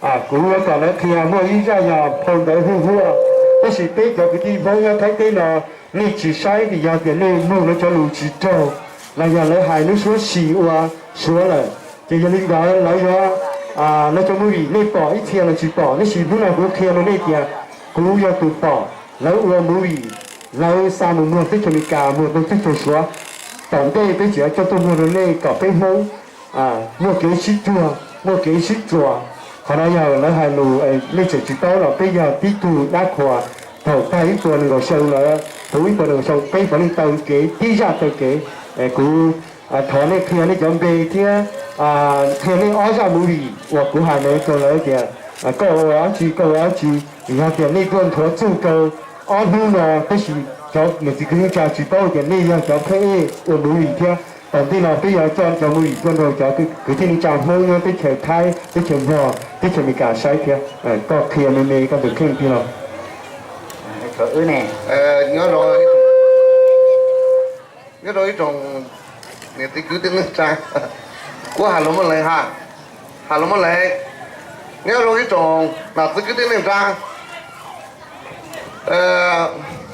Kuv yuav kom lawv qhia muaj ib zaj yog phau ntawv huaj huaj, tab sis peb cov kwv tij Hmoob nyob Thaib teb no nej tsis saib, yog tias nej mloog lawv cov lus tsis raug, los yog lawv hais lub suab sim ua Suav lawm, ces yog li ntawd lawv yuav, lawv cov movie nej pom ib txhia los tsis pom, tab sis hnub no kuv qhia rau nej tias kuv yog tus pom lawv ua movie, lawv xa mus muag teb chaws Amelikas, muag rau teb chaws Suav. Tom ntej peb tseem yuav coj tuaj muag rau nej kom peb Hmoob muaj kev sib cuag, muaj kev sib txuas. Qhov no yog lawv hais lus nej tseem tsis paub los peb yog tib tug dab qhuas. Thaum tag ib puas nees nkaum xyoo lawm, thaum ib puas nees nkaum xyoo peb puav leej taw kev tib zaj taw kev. Kuv thov nej qhia nej cov npe thiab qhia nej ob zaj movie uas kuv hais ntawd rau lawv tias koj ua dab tsi, koj ua dab tsi. Yog tias nej tuaj nthuav txuj rau ob hnub no, tab sis cov niam txiv kwv tij neej tsa tsis paub tias nej yog cov phab ej ua movie thiab. Tom ntej no peb yuav coj cov movie tuaj rau cov kwv tij neej tsa Hmoob nyob teb chaws Thaib, teb chaws Nplog, teb chaws Amelikas saib thiab. Koj qhia me me koj tus kheej tij laug. Nyob rau ib tsoom niam txiv kwv tij neej tsa, kuv has lus Moob Leeg ha, has lus Moob Leeg. Nyob rau ib tsoom niam txiv kwv tij neej tsa,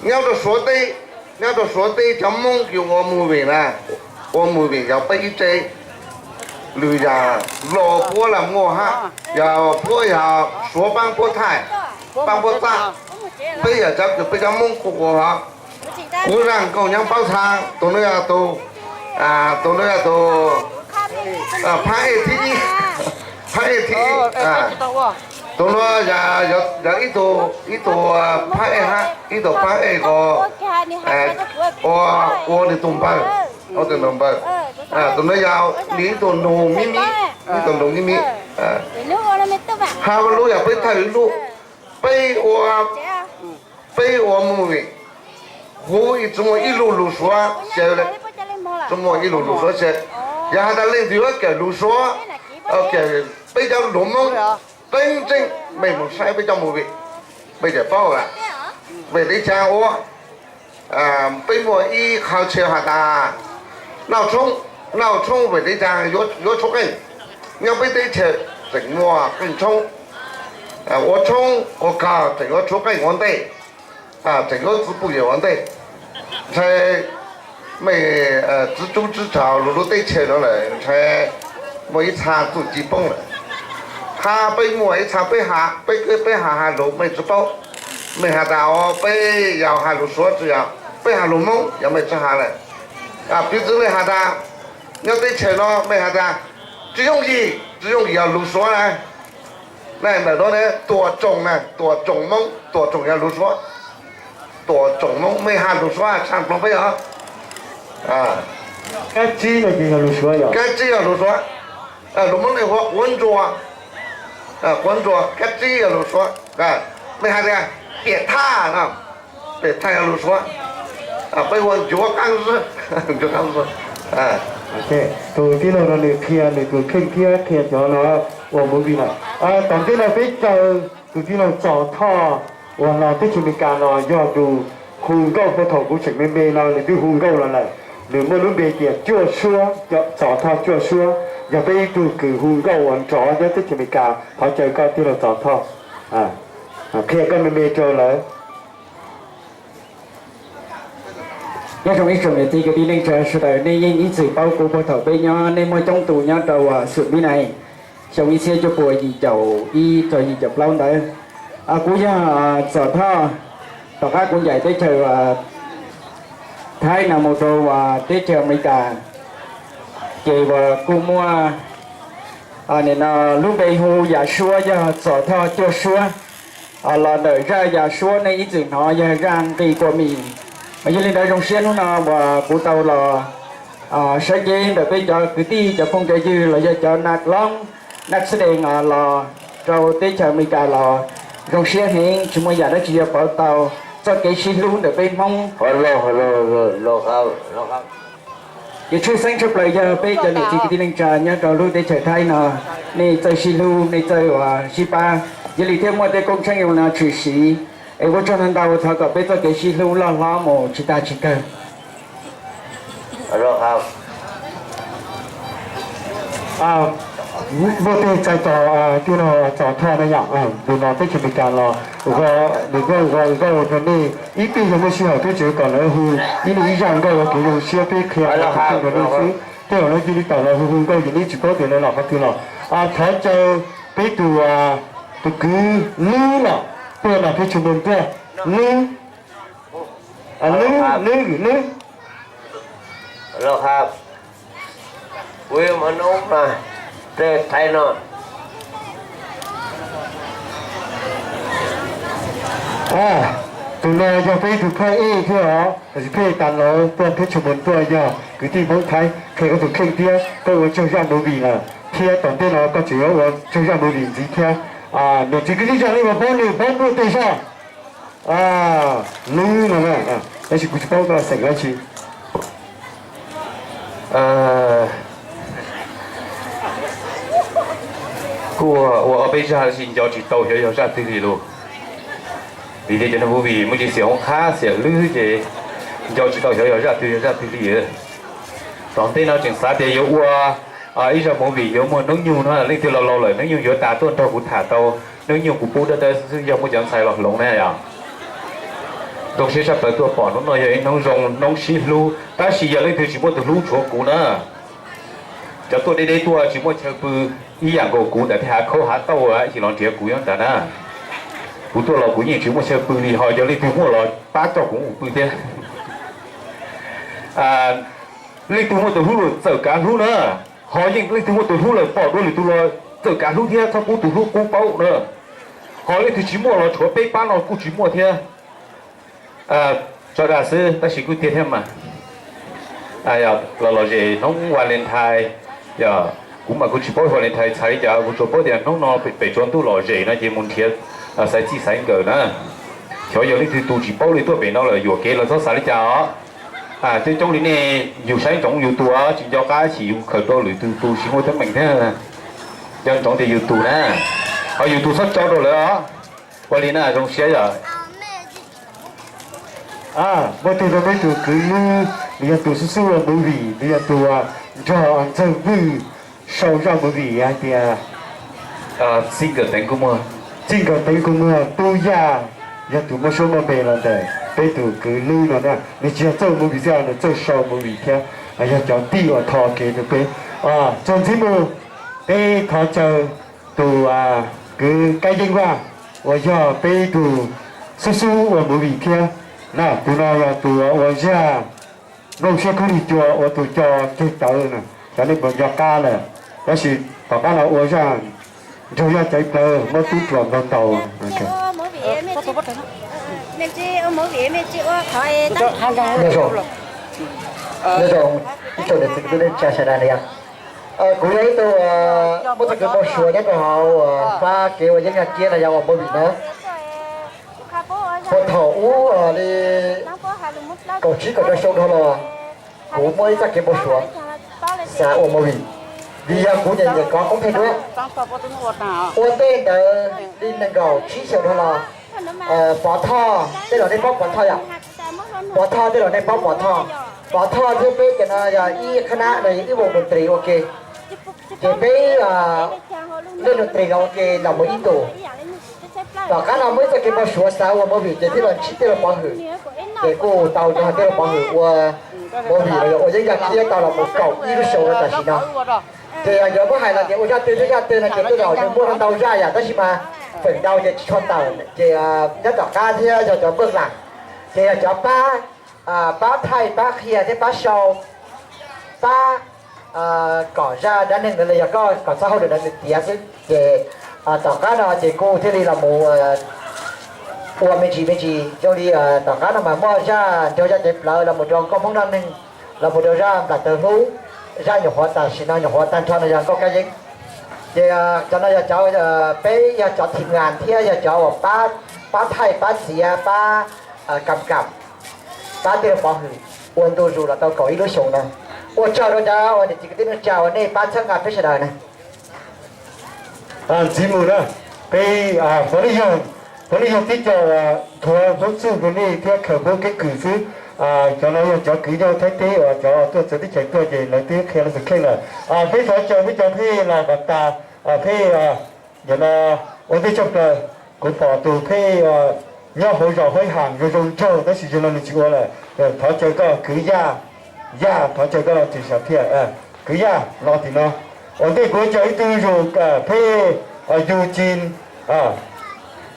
nyob rau Suav teb, nyob rau Suav teb cov Hmoob uas ua movie na, ua movie yog peb ib tse, lwm yam los puab los muaj hab, yog puab yog Suav paab puab thaij, paab puab txaj, peb yog cov kws peb cov Hmoob kuj ua hov. Kuv zaj nkauj nyob paub txha, tus no yog tus, tus no yog tus phab ej thib ib, phab ej thib ib. Tus no yog ib tug, ib tug phab ej hab, ib tug phab ej ko ua, ua nws tus npawg, ua tus npawg. Tus no yog nws ib tug nus mib mib, ib tug nus mib mib. Hab lub yog peb thawj lub, peb ua, peb ua movie, huv tsi muaj ib lus lus Suav xyaw le, tsi muaj ib lus lus Suav xyaw. Yog has tas leej twg yuav kawm lus Suav, kawm peb cov lus Moob qeeb tseeb, mej mus saib peb cov movie, mej cam paub lawm. Vim li cas ua, peb muaj ib qho chaw has tas Nauj Tshoob, Nauj Tshoob vim li cas yuav tshuab qeej. Nyob peb teb chaws tseem muaj qeej tshoob, ua tshoob ua kawg tseem yuav tshuab qeej ua ntej, tseem yuav txwv phooj ywg ua ntej. Ntshai mej txwv tsub txwv tsaug lub lub teb chaws no lawm, ntshai muaj ib txha txuj ci poob lawm. Hab peb muaj ib txha peb has, peb, peb has has lus mej tsi paub. Mej has tas peb yog has lus Suav tsi yog, peb has lus Moob yog mej tsi has lawm. Piv txwv mej has tas nyob teb chaws no mej has tas tsi yooj yim, tsi yooj yim yog lus Suav na. Ntawm no ne tuam tsoom na, tuam tsoom Moob, tuam tsoom yog lus Suav. Tuam tsoom Moob mej has lus Suav tshaj plaws peb os. Kab tsib no ces yog lus Suav yog? Kab tsib yog lus Suav. Lus Moob nej hu ua quav ntsua, quav ntsua, kab tsib yog lus Suav. Mej has tias piam thaj no, piam thaj yog lus Suav. Peb hu ua ncuav qaab zib, ncuav qaab zib. Tus tij laug no nws qhia nws tus kheej thiab qhia cov no ua movie lawm. Tom ntej no peb caw tus tij laug Txos Thoj uas los teb chaws Amelikas no yog tus hu nkauj, puag thaum kuv tseem me me no nws twb hu nkauj los lawm. Nws muaj lub npe tias Cuaj Suab, Txos Thoj Cuaj Suab, yog peb ib tug kws hu nkauj uas nrov nyob teb chaws Amelikas. Thov caw koj tij laug Txos Thoj qhia koj me me rau lawv. Nyob zoo ib tsoom niam txiv kwv tij neej tsa sawv daws, nej yeej ib txwm paub kuv puag thaum peb nyob, nej muaj coob tus nyob rau xum Vib Nais xyoo ib txhiab cuaj puas yim caum ib txog yim caum plaub ntawd. Kuv yog Txos Thoj, tom qab kuv ncaim teb chaws Thaib no mus rau teb chaws Amelikas, ces uas kuj muaj lub npe hu yam suab yog Txos Thoj Cuaj Suab. Los ntawm zaj yam suab nej ib txwm hnov yog zaj nqi kua mis. Mas yog li ntawd zoo siab hnub no uas kuv tau los sawv cev ntawm peb cov kwv tij cov phooj cov ywg los yog cov nas loob nas xab dees los rau teb chaws Amelikas los zoo siab heev, tsis muaj yam dab tsi yuav pauv tau txoj kev sib hlub ntawm peb Hmoob. Ces tshwj xeeb tshaj plaws yog peb cov niam txiv kwv tij neej tsa nyob rau lub teb chaws Thaib no, nej txawj sib hlub, nej txawj uas sib pab. Yog li thiaj muaj tej koob tsheej zoo no tshwm sim, es ua tsaug ntau ntau, thov kom peb txoj kev sib hlub loj hlob mus tsis tag tsis kawg. Muaj tej txais tos tij laug Txos Thoj na yom, nws los teb chaws Amelikas los ua nws nkauj ua nkauj rau nej. Ib pliag yog muaj sij hawm peb tseem kom lawv hu ib nij ib zaj nkauj ua kev zoo siab peb qhia rau nej xwb. Tej zaum lawv cia li tawm los hu hu nkauj ces nej tsis paub tias lawv los qhov twg los. Thov caw peb tus, tus kwv Lwb los tuaj nram Phej Tsho Npua Ntuaj. Lwb, Lwb, Lwb, Lwb. Tus no yog peb tus phaj ej thiab os, tab sis phaj ej tas los tuaj Phej Tsho Npua Ntuaj, yog kwv tij Hmoob Thaib, qhia koj tus kheej thiab koj ua tsaug zaj movie lawm thiab tom ntej no koj tseem yuav ua tsaug zaj movie ntxiv thiab. Niam txiv kwv tij zaj nej puas paub nws, paub tuaj tej zaj. Lwb no, tab sis kuv tsis paub koj xeem dab tsi. Kuj ua ob peb zaj tab sis nco tsis tau xyov yog zaj twg li lauj. Vim tias cov neeg movie muaj ntsis xiam hoob qhab xiam hlwb ces nco tsis tau xyov yog zaj twg yog zaj twg li. Tom ntej no tseem xav tias yuav ua ib zaj movie yuav muaj hnub nyoog no, leej twg laus laus lawm hnub nyoog yuav tas tuaj nrog kuv tham tau. Hnub nyoog kuv pub dawb dawb xwb, yog muaj cov ntxhais los hloov na yom. Zoo siab tshaj plaws tuaj pom hnub no yog ib hnub zoo hnub sib hlub, tab sis yog leej twg tsis muaj tus hlub tshuav kuv na, cov tuaj deb deb tuaj tsis muaj chaw pw, ib yam nkaus kuv ntawm tej hav khaub hav tauj ib chim los nrhiav kuv nyob ntawd na. Kuv tuaj los kuv yeej tsis muaj chaw pw li, ho yog leej twg muaj los pab coj kuv mus pw thiab. Leej twg muaj tus hlub los txawm kav hlub na, ho yeej leej twg muaj tus hlub lawm pom dua lwm tus los txawm kav hlub thiab, txhob pub tus hlub qub paub na. Ho leej twg tsis muaj los tshuav peb pab no kuj tsis muaj thiab. Tso dag xwb tab sis kuj tiag thiab mas. Los lom zem hnub Valentine, yog kuv mas kuv tsis paub Valentine txhais li cas, kuv tsuas paub tias hnub no pem tsuav ntuj lom zem no ces mus nrhiav xaiv txij xaiv nkawm na. Xyov yog leej twg tus tsis paub li tuaj pem no lawm yuam kev los txhob xav li cas os. Coob coob li nej yus saib ntsoov yus tus, tsis nco qab chim yus khaws rau lwm tus tus tsis muaj teeb meem thiab. Nco ntsoov tias yus tus na, ho yus tus txhob tso rau lawv os. Ua li na zoo siab yom. Muaj tus zoo peb tus kwv Lwb, nws yog tus xub xub ua movie, nws yog tus nrog Ntxawg Vwj sau zaj movie hais tias Txij nkawm teev kua muag, tub yaj yog tus muaj suab muaj npe los ntawm peb tus kwv Lwb no na. Nws tsis yog txawj ua movie xwb, nws txawj sau movie thiab, yog cov tij uas tho kev rau peb. Txuas ntxiv mus, peb thov caw tus kwv Kab Yeej Vaj uas yog peb tus xub xub ua movie thiab na. Tus no yog tus ua zaj Nplooj Siab Khaub Lig Cua ua tus co ceg tawv na. Xyov nej puas nco qab lawm, tab sis tom qab no ua zaj Nraug Yaj Caiv Plawv muab tub ruam ntaus ntaus. Nyob zoo ib tsoom niam txiv kwv tij neej tsa sawv daws na yom. Kuv yog ib tug muaj txoj kev npau suav nyob rau hauv fab kev ua yeeb yaj kiab no yog ua movie na. Puag thaum ub li kaum tsib kaum rau xyoo dhau los, kuv muaj ib txoj kev npau suav xav ua movie, vim yog kuv nyiam nyiam kov koob pheej duab. Ua ntej ntawd li nees nkaum tsib xyoos dhau los, Pov Thoj, tej zaum nej paub Pov Thoj yom? Pov Thoj, tej zaum nej paub Pov Thoj. Pov Thoj thiab peb cov no yog ib qhab nab no yog ib voos nus tris ua ke, ces peb leej nus tris los ua ke los mus ib ntus. Tom qab no muaj ib txoj kev npau suav xav ua movie ces thiaj los ntsib tij laug Pov Hwm, ces kuj tau nrog tij laug Pov Hwm ua movie los yog ua yeeb yaj kiab tau los mus kaum ib lub xyoo rau tam sim no. Ces yog muab hais los tias ua zaj twg thiab zaj twg no ces tej zaum nws muaj ntau zaj yam tab sis mas feem ntau ces tsis tshua tawm ces nyob tom qab thiab yog cov npawj lam, ces yog cov pab, pab thaij pab qhia thiab pab sau, pab kom zaj dab neeg ntawd los yog koj kom txoj hauj lwm ntawd nws tiav xwb ces tom qab no ces kuj thiaj li los mus ua me ntsis me ntsis zoo li tom qab no mas muaj zaj Nraug Yaj Caiv Plawv los mus rau Nkauj Hmoob Noj Neeg, los mus rau zaj Nplam Tawg Hlub, zaj nyuam qhuav tam sim no nyuam qhuav tag nrho no yog Nkauj Kab Yeeb. Ces cov no yog cov, peb yog cov thim nas thiab yog cov uas pab thaij pab txiav pab kam kam, pab tij laug Pov Hwm ua ntu zus los tau kaum ib lub xyoos no. Ua tsaug rau cov uas niam txiv kwv tij neej tsa uas nej pab txhawb nqa peb sawv daws na. Ntxiv mus na, peb, Pov Neej Yoog tib co uas nthuav Hmoob txuj rau nej thiab khaws Hmoob keeb kwm xwb. Cov no yog cov kwv yog Thaib teb uas cov tuaj txawv teb chaws tuaj ces lawv twb qhia lawv tus kheej lawm. Peb thov caw peb cov pheej los kom tas, pheej, nim no ua ntej tshaj plaws, kuv pom tus pheej nyob hauv zos Huaib Ham zoo zoo nraug tab sis zaum no nws tsis ua lawm. Thov caw koj kwv Yaj, Yaj thov caw koj los tim sam thiaj, kwv Yaj los tim no. Ua ntej kuv caw ib tug zus pheej, Yus Cin,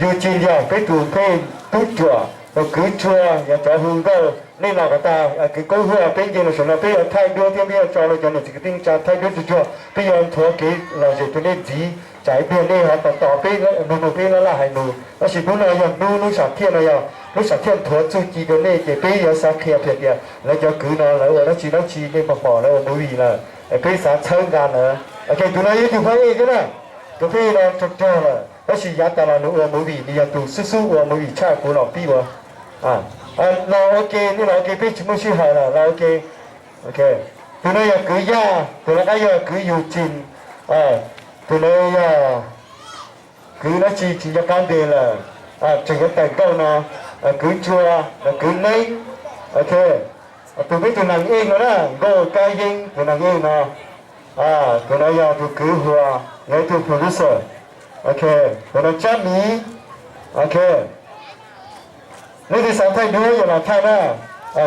Yus Cin yog peb tus pheej tub ruam, tus kwv Tsua yog cov hu nkauj. Nej los kom tas, kwv Koob Huaj, peb nce los saum no peb yuav thaij duab thiab peb yuav tso rau cov niam txiv kwv tij neej tsa thaij duab tsuag tsuag, peb yuav nthuav kev lom zem rau nej ntxiv. Tsam ib pliag nej ho tos tos peb, nug nug peb laj laj hais lus, tab sis hnub no yog hnub lub sam thiaj no yog lub sam thiaj nthuav txuj ci rau nej ces peb yuav xav qhia piav tias lawv cov kwv no lawv ua dab tsi dab tsi nej pom pom lawv ua movie lawm, peb xav txhawb nqa lawv. Ok, tus no yog tus phab ej thiab na, tus phab ej no rog rog lawm tab sis yav tas los nws ua movie, nws yog tus xub xub ua movie tshaj kuv los pib ua. Los ua ke, nej los ua ke, peb tsis muaj sij hawm lawm, los ua ke. Ok, tus no yog kwv Yaj, tus no qab yog kwv Yus Cin, tus no yog kwv dab tsi tsis nco qab npe lawm, tseem yuav tawm nkauj no, kwv Tsua, kwv Neeb. Ok, tus peb tus neeg ej no na, Nkauj Kab Yeeb tus neeg ej no. Tus no yog tus kwv Huas, yog ib tug producer. Ok, tus no Tsab Miv. Ok, leej twg xav thaij duab yog los thaij na.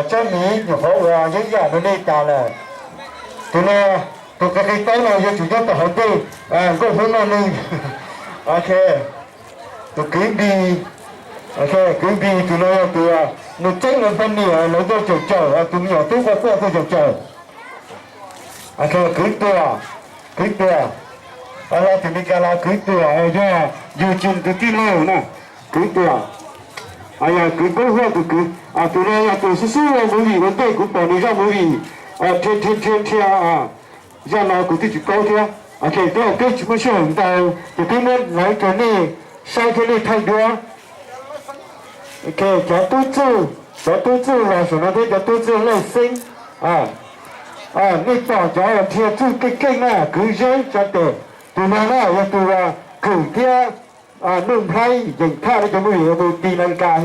Tsab Miv nyuam qhuav ua yeeb yam rau nej tas lawm. Tus no, tus qe qe taub no yuav tsum nyob tom hauv ntej, Nkauj Hmoob Noj Neeg. Ok, tus kwv Npis. Ok, kwv Npis tus no yog tus nws tseeb lawv poj niam lawv tuaj caum caum, tus me nyuam tub quaj quaj tuaj caum caum. Ok, kwv Tuam, kwv Tuam, los tim Meskas los kwv Tuam yog Yus Cin tus tij laug na, kwv Tuam, yog kwv Koob Huaj tus kwv. Tus no yog tus xub xub ua movie ua ntej, kuv pom nws zaj movie nrhia nrhia nrhia, zaj no kuv twb tsis paub thiab. Ok, peb peb tsis muaj sij hawm ntau ces peb muab lawv rau nej saib thiab nej thaij duab. Ok, cov tub txuj, cov tub txuj los saum no thiab, cov tub txuj lej xeeb. Nej pom cov nrhia txuj keej keej na, kwv Zeb Tsa Tes. Tus no na yog tus Kws thiab Nuj Nplhaib Yeem Thaj no cov movie mus ti Meskas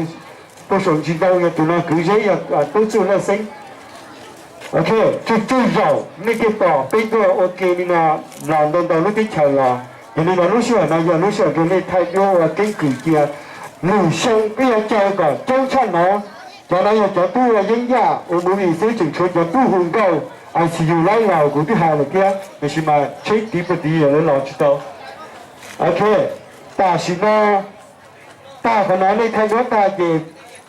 puag saum ntsis ntoo, yog tus no kwv Zeb yog tub txuj lej xeeb. Ok, tsuag tsuag zaum nej thiaj pom peb tuaj ua ke li no los ntau ntau lub teb chaws los. Yog li no lub sij hawm no yog lub sij hawm rau nej thaij duab ua keeb kwm cia. Lwm xyoo peb yuav caw kom coob tshaj no. Cov no yog cov tub ua yeeb yaj ua movie xwb, tseem tshuav cov tub hu nkauj I C U laib laus kuv twb hais lawm thiab, tiam sis mas tsheb tiv puag tiv lawv los tsis tau. Ok, tam sim no tag qhov no nej thaij duab tag ces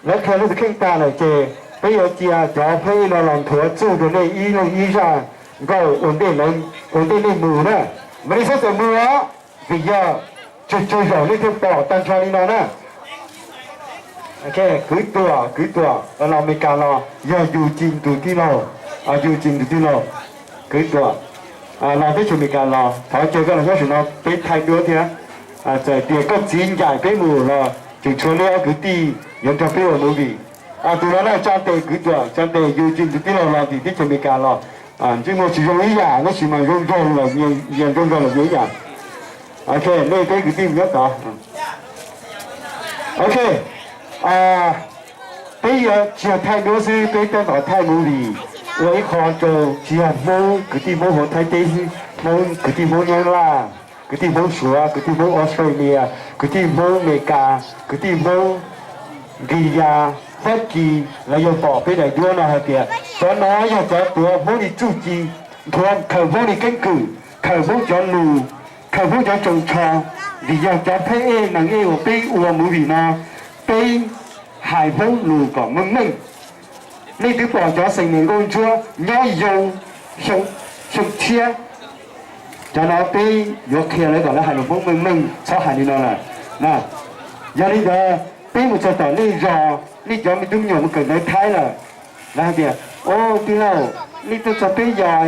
lawv qhia lub tus kheej tag lawm ces peb yuav cia cov pheej no los nthuav txuj rau nej ib leeg ib zaj nkauj ua ntej nej mus na. Mas nej txhob txawm mus os, vim yog tsuag tsuag zaum nej thiaj pom tag nrho li no na. Kwv Tuam, kwv Tuam los Meskas los yog Yus Cin tus tij laug, Yus Cin tus tij laug, kwv Tuam los teb chaws Amelikas los, thov caw koj los nyob saum no peb thaij duab thiab. Txawm tias koj txiv ncaim peb mus los tseem tshuav nej ob kwv tij yuav nrog peb ua movie. Tus no na Tsa Tes, kwv Tuam Tsa Tes, Yus Cin tus tij laug los tim teb chaws Amelikas los, ntsej muag tsis zoo ib yam tab sis mas zoo nraug lawm, zoo nraug lawm nyias ib yam. Ok, nej peb kwv tij nyob tod. Ok, peb yuav tsis yog thaij duab xwb, peb tab tom thaij movie ua ib qho rau tsis yog Hmoob, kwv tij Hmoob hauv Thaib teb xwb, Hmoob, kwv tij Hmoob Nyab Laj, kwv tij Hmoob Suav, kwv tij Hmoob Australia, kwv tij Hmoob Amelikas, kwv tij Hmoob Nkiya, Fab Kis, lawv yuav pom peb daim duab no hais tias cov no yog cov tuav Hmoob li txuj ci, nthuav khaws Hmoob li keeb kwm, khaws Hmoob cov lus, khaws Hmoob cov tsoos tsho, vim yog cov phab ej nees ej uas peb ua movie no, peb hais Hmoob lus kom meej meej. Nej twb pom cov xeem Niam Nkauj Ntsuab nyob yoo xyoo tshiab, cov no peb yuav qhia lawv kom lawv hais lus Hmoob meej meej, txhob hais li no lawm. Yog li ntawd peb mus txog tom nej zos, nej cov me tub me nyuam mus kawm ntawv Thaib lawm, lawv hais tias, o, tij laug, nej tuaj txog peb yos,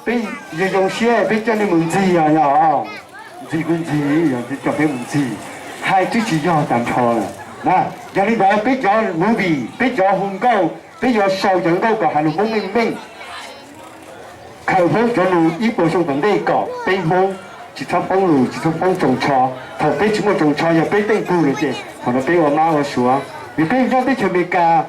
peb zoo zoo siab peb coj nej mus ntxig os. Ntxig kuj ntxig, yog coj peb mus ntxig, hais twb tsis yog tag nrho lawm. Yog li ntawd peb cov movie, peb cov hu nkauj, peb yuav sau cov nkauj kom hais lus Hmoob meej meej, khaws Hmoob cov lus ib puas xyoo tom ntej kom peb Hmoob tsis txhob poob lus, tsis txhob poob tsoos tsho. Thaum peb tsis muaj tsoos tsho yog peb teej tug lawm ces thaum no peb ua mab ua suav. Vim peb nyob teb chaws Amelikas,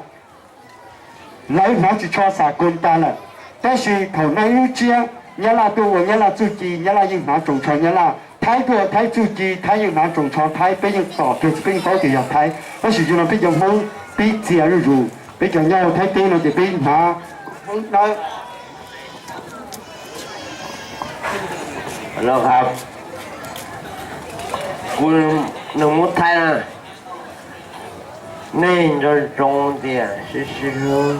Lawv hnav tsis tsho xas kos tas lawm, tab sis thaum no ib lub tsiab Nyab Laj tuaj ua Nyab Laj txuj ci, Nyab Laj yeej hnav tsoos tsho Nyab Laj, Thaib tuaj ua Thaib txuj ci, Thaib yeej hnav tsoos tsho Thaib, peb yeej tom kiag tsis peb yeej paub tias yog Thaib, tab sis yog no peb cov Hmoob pib txia zuj zus, peb cov nyob Thaib teb no ces peb hnav Hmoob dawb. Kuv neeg Hmoob Thaib na, nej nco ntsoov tias sib sib hlub,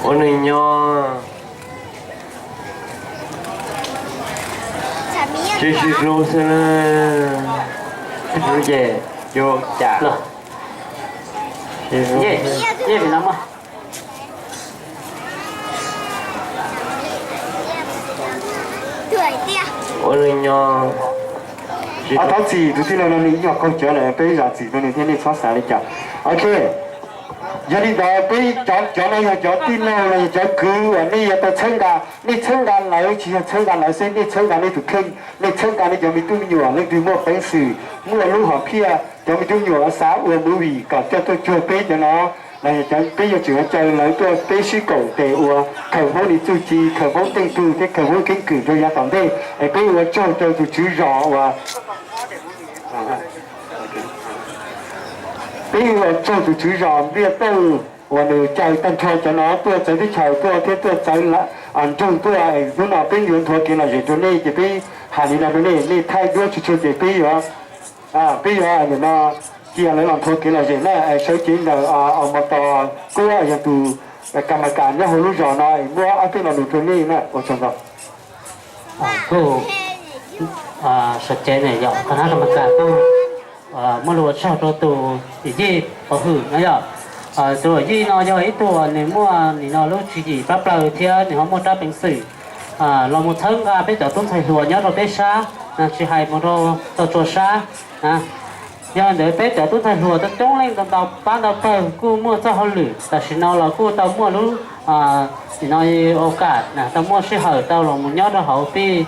ua neeg nyob sib sib hlub xwb na. Hlub ces yuav cas. Ua neeg nyob. Thov txim tus tij laug no nws ib nyuag qaug cawv lawm, peb zam txim rau nws thiab nej txhob xav li cas. Ok, yog li ntawd peb cov, cov no yog cov tij laug los yog cov kwv uas nej yuav tau txhawb nqa, nej txhawb nqa lawv tsis yog txhawb nqa lawv xwb, nej txhawb nqa nej tus kheej, nej txhawb nqa nej cov me tub me nyuam leej twg muaj peev xwm, muaj lub hom phiaj, cov me tub me nyuam xav ua movie kom coj tuaj cuag peb cov no, los yog cov peb yuav tsum caw lawv tuaj peb sib koom tes ua khaws Hmoob li txuj ci, khaws Hmoob teej tug thiab khaws Hmoob keeb kwm rau yav tom ntej. Es peb ua tsaug rau tus tswv zos uas, peb ua tsaug tus tswv zos Npliaj Tooj uas nws caw tag nrho cov no tuaj txawv teb chaws tuaj thiab tuaj txawv nroog tuaj. Hnub no peb yuav nthuav kev lom zem rau nej ces peb hais li no rau nej, nej thaij duab tsuag tsuag ces peb yuav, peb yuav nim no cia lawv los nthuav kev lom zem na. Sawv cev ntawm Os Mos Tos Kuab yog tus kas mas kas nyob hauv lub zos no es muab ob peb lo lus rau nej na. Ua tsaug ntau. Kuj sawv cev ne yog qhov no kas mas kas kuj muaj lus ua tsaug rau tus yij Pov Hwm no yog, tus yij no yog ib tug nws muaj nim no lub tswv yim pab plaws thiab nws ho muaj rab peev xwm los mus txhawb nqa peb cov tub ntxhais hluas nyob rau peb sab, tsis hais mus rau txog tsua sab. Yog ntawd peb cov tub ntxhais hluas coob coob leej ntau ntau pab ntau pawg kuj muaj txoj hauj lwm, tam sim no los kuj tau muaj lub, nim no, okam tau muaj sij hawm tau los mus nyob rau hauv peb